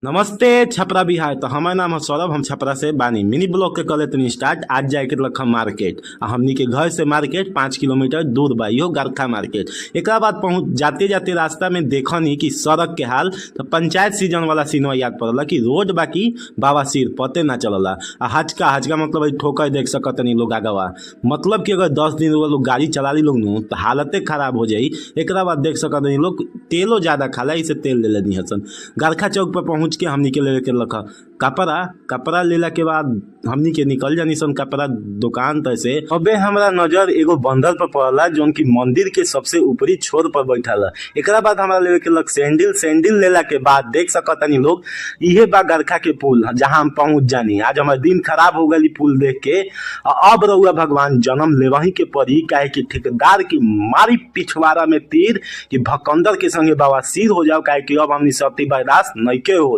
नमस्ते छपरा बिहार। तो हमार नाम है सौरभ, हम छपरा से बानी। मिनी ब्लॉग के कले तनी स्टार्ट। आज जाए के लखा मार्केट आ हमनी के घर से मार्केट 5 किलोमीटर दूर बा, इहो गरखा मार्केट। एक बाद पहुंच जाते जाते रास्ता में देखनी कि सड़क के हाल तो पंचायत सीजन वाला सीनवा याद पड़ला कि रोड बाकी बाबा सिर पते ना चलला। आ हचका हचका मतलब ठोकर देख सकतनी लोग आगवा, मतलब कि अगर 10 दिन वो लोग गाड़ी चला ली लोग नु तो हालते खराब हो जाई। एक बाद देख सकतनी लोग तेलो ज्यादा खाला, इसे तेल ले लेनी हसन। गरखा चौक पर पहुंच के हमनी के लेवे के लखा कपड़ा। कपड़ा लेला के बाद हमनी के निकल जानी सन कपड़ा दुकान तसे। अबे हमरा नजर एगो बंदर पर पड़ला जोन की मंदिर के सबसे ऊपरी छोर पर बैठल। एकरा बाद हमरा लेवे के लग सैंडल। सैंडल लेला के बाद देख सकतनी लोग इहे बा गरखा के पुल जहां हम पहुंच जानी। आज हमार दिन खराब हो गई पुल देख के। अब रउआ भगवान जन्म लेवही के पड़ी, काहे कि ठेकेदार की मारी पिछवाड़ा में तीर कि भकंदर के संगे बवासीर हो जाओ, काहे कि अब हमनी सती बर्दाश्त नइखे हो।